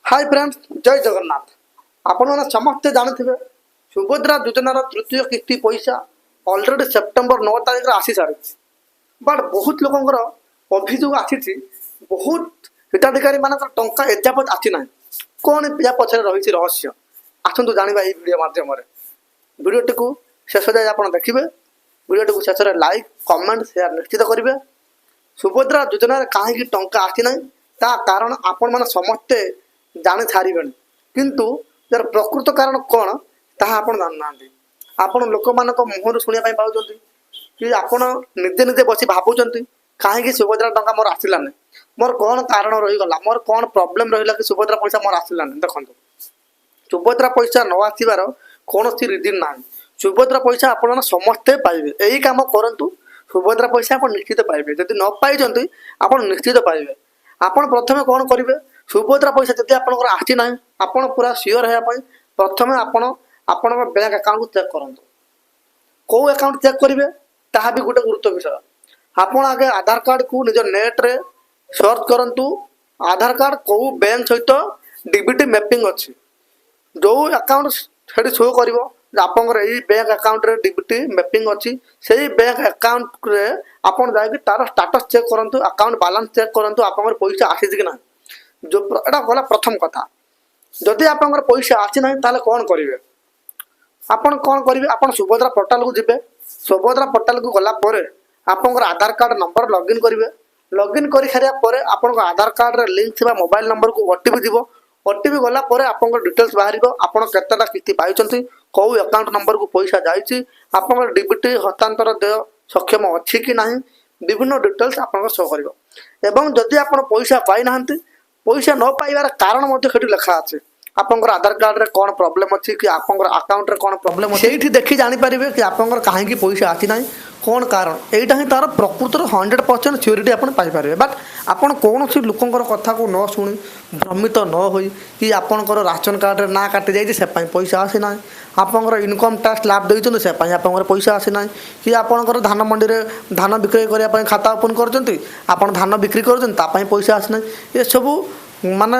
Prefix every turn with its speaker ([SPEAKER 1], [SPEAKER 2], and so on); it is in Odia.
[SPEAKER 1] ହାଇ ଫ୍ରେଣ୍ଡସ୍, ଜୟ ଜଗନ୍ନାଥ। ଆପଣମାନେ ସମସ୍ତେ ଜାଣିଥିବେ, ସୁଭଦ୍ରା ଯୋଜନାର ତୃତୀୟ କିସ୍ତି ପଇସା ଅଲରେଡ଼ି ସେପ୍ଟେମ୍ବର 9 ତାରିଖରେ ଆସିସାରିଛି। ବଟ୍ ବହୁତ ଲୋକଙ୍କର ଅଭିଯୋଗ ଆସିଛି, ବହୁତ ହିତାଧିକାରୀ ମାନଙ୍କର ଟଙ୍କା ଏଯାବତ୍ ଆସିନାହିଁ। କ'ଣ ୟା ପଛରେ ରହିଛି ରହସ୍ୟ? ଆସନ୍ତୁ ଜାଣିବା ଏହି ଭିଡ଼ିଓ ମାଧ୍ୟମରେ। ଭିଡ଼ିଓଟିକୁ ଶେଷ ଯାଏ ଆପଣ ଦେଖିବେ। ଭିଡ଼ିଓଟିକୁ ଶେଷରେ ଲାଇକ୍, କମେଣ୍ଟ, ସେୟାର ନିଶ୍ଚିତ କରିବେ। ସୁଭଦ୍ରା ଯୋଜନାରେ କାହିଁକି ଟଙ୍କା ଆସିନାହିଁ, ତା କାରଣ ଆପଣମାନେ ସମସ୍ତେ ଜାଣି ସାରିବେଣି, କିନ୍ତୁ ଯାର ପ୍ରକୃତ କାରଣ କ'ଣ ତାହା ଆପଣ ଜାଣୁନାହାନ୍ତି। ଆପଣ ଲୋକମାନଙ୍କ ମୁହଁରୁ ଶୁଣିବା ପାଇଁ ପାଉଛନ୍ତି କି ଆପଣ ନିଜେ ନିଜେ ବସି ଭାବୁଛନ୍ତି, କାହିଁକି ସୁଭଦ୍ରା ଟଙ୍କା ମୋର ଆସିଲାନି, ମୋର କ'ଣ କାରଣ ରହିଗଲା, ମୋର କ'ଣ ପ୍ରୋବ୍ଲେମ୍ ରହିଲା କି ସୁଭଦ୍ରା ପଇସା ମୋର ଆସିଲାନି? ଦେଖନ୍ତୁ, ସୁଭଦ୍ରା ପଇସା ନ ଆସିବାର କୌଣସି ରିଜିନ୍ ନାହିଁ। ସୁଭଦ୍ରା ପଇସା ଆପଣମାନେ ସମସ୍ତେ ପାଇବେ। ଏଇ କାମ କରନ୍ତୁ, ସୁଭଦ୍ରା ପଇସା ଆପଣ ନିଶ୍ଚିତ ପାଇବେ। ଯଦି ନ ପାଇଛନ୍ତି, ଆପଣ ନିଶ୍ଚିତ ପାଇବେ। ଆପଣ ପ୍ରଥମେ କ'ଣ କରିବେ? ସୁଭଦ୍ରା ପଇସା ଯଦି ଆପଣଙ୍କର ଆସିନାହିଁ, ଆପଣ ପୁରା ସିଓର ହେବା ପାଇଁ ପ୍ରଥମେ ଆପଣ ଆପଣଙ୍କ ବ୍ୟାଙ୍କ ଆକାଉଣ୍ଟକୁ ଚେକ୍ କରନ୍ତୁ। କେଉଁ ଆକାଉଣ୍ଟ ଚେକ୍ କରିବେ, ତାହା ବି ଗୋଟେ ଗୁରୁତ୍ୱ ବିଷୟ। ଆପଣ ଆଗେ ଆଧାର କାର୍ଡ଼କୁ ନିଜ ନେଟ୍ରେ ସର୍ଚ୍ଚ କରନ୍ତୁ, ଆଧାର କାର୍ଡ଼ କେଉଁ ବ୍ୟାଙ୍କ ସହିତ ଡିବିଟି ମ୍ୟାପିଂ ଅଛି। ଯେଉଁ ଆକାଉଣ୍ଟ ସେଠି ଶୋ କରିବ ଯେ ଆପଣଙ୍କର ଏଇ ବ୍ୟାଙ୍କ ଆକାଉଣ୍ଟରେ ଡିବିଟି ମ୍ୟାପିଂ ଅଛି, ସେଇ ବ୍ୟାଙ୍କ ଆକାଉଣ୍ଟରେ ଆପଣ ଯାଇକି ତାର ଷ୍ଟାଟସ୍ ଚେକ୍ କରନ୍ତୁ, ଆକାଉଣ୍ଟ ବାଲାନ୍ସ ଚେକ୍ କରନ୍ତୁ, ଆପଣଙ୍କର ପଇସା ଆସିଛି କି ନାହିଁ। ଯେଉଁ ଏଇଟା ଗଲା ପ୍ରଥମ କଥା। ଯଦି ଆପଣଙ୍କର ପଇସା ଆସିନାହିଁ, ତାହେଲେ କ'ଣ କରିବେ ଆପଣ? କ'ଣ କରିବେ ଆପଣ? ସୁଭଦ୍ରା ପୋର୍ଟାଲକୁ ଯିବେ। ସୁଭଦ୍ରା ପୋର୍ଟାଲକୁ ଗଲା ପରେ ଆପଣଙ୍କର ଆଧାର କାର୍ଡ଼ ନମ୍ବର ଲଗ୍ଇନ୍ କରିବେ। ଲଗ୍ଇନ୍ କରି ସାରିବା ପରେ ଆପଣଙ୍କ ଆଧାର କାର୍ଡ଼ରେ ଲିଙ୍କ୍ ଥିବା ମୋବାଇଲ ନମ୍ବରକୁ ଓଟିପି ଯିବ। ଓଟିପି ଗଲା ପରେ ଆପଣଙ୍କର ଡିଟେଲ୍ସ ବାହାରିବ, ଆପଣ କେତେଟା କିସ୍ତି ପାଇଛନ୍ତି, କେଉଁ ଆକାଉଣ୍ଟ ନମ୍ବରକୁ ପଇସା ଯାଇଛି, ଆପଣଙ୍କର ଡିବିଟି ହସ୍ତାନ୍ତର ଦେୟ ସକ୍ଷମ ଅଛି କି ନାହିଁ, ବିଭିନ୍ନ ଡିଟେଲ୍ସ ଆପଣଙ୍କର ଶୋ କରିବ। ଏବଂ ଯଦି ଆପଣ ପଇସା ପାଇନାହାନ୍ତି, ପଇସା ନ ପାଇବାର କାରଣ ମଧ୍ୟ ସେଠି ଲେଖା ଅଛି। ଆପଣଙ୍କର ଆଧାର କାର୍ଡ଼ରେ କ'ଣ ପ୍ରୋବ୍ଲେମ୍ ଅଛି କି ଆପଣଙ୍କର ଆକାଉଣ୍ଟରେ କ'ଣ ପ୍ରୋବ୍ଲେମ୍ ଅଛି, ସେଇଠି ଦେଖି ଜାଣିପାରିବେ କି ଆପଣଙ୍କର କାହିଁକି ପଇସା ଆସିନାହିଁ, କ'ଣ କାରଣ। ଏଇଟା ହିଁ ତାର ପ୍ରକୃତର 100% ସିଓରିଟି ଆପଣ ପାଇପାରିବେ। ବଟ୍ ଆପଣ କୌଣସି ଲୋକଙ୍କର କଥାକୁ ନ ଶୁଣି, ଭ୍ରମିତ ନ ହୋଇ କି ଆପଣଙ୍କର ରାସନ କାର୍ଡ଼ରେ ନାଁ କାଟି ଯାଇଛି, ସେ ପାଇଁ ପଇସା ଆସିନାହିଁ, ଆପଣଙ୍କର ଇନକମ୍ ଟ୍ୟାକ୍ସ ସ୍ଲାବ୍ ଦେଇଛନ୍ତି, ସେ ପାଇଁ ଆପଣଙ୍କର ପଇସା ଆସିନାହିଁ, କି ଆପଣଙ୍କର ଧାନ ମଣ୍ଡିରେ ଧାନ ବିକ୍ରୟ କରିବା ପାଇଁ ଖାତା ଓପନ୍ କରିଛନ୍ତି, ଆପଣ ଧାନ ବିକ୍ରି କରୁଛନ୍ତି, ତା ପାଇଁ ପଇସା ଆସିନାହିଁ, ଏସବୁ ମାନେ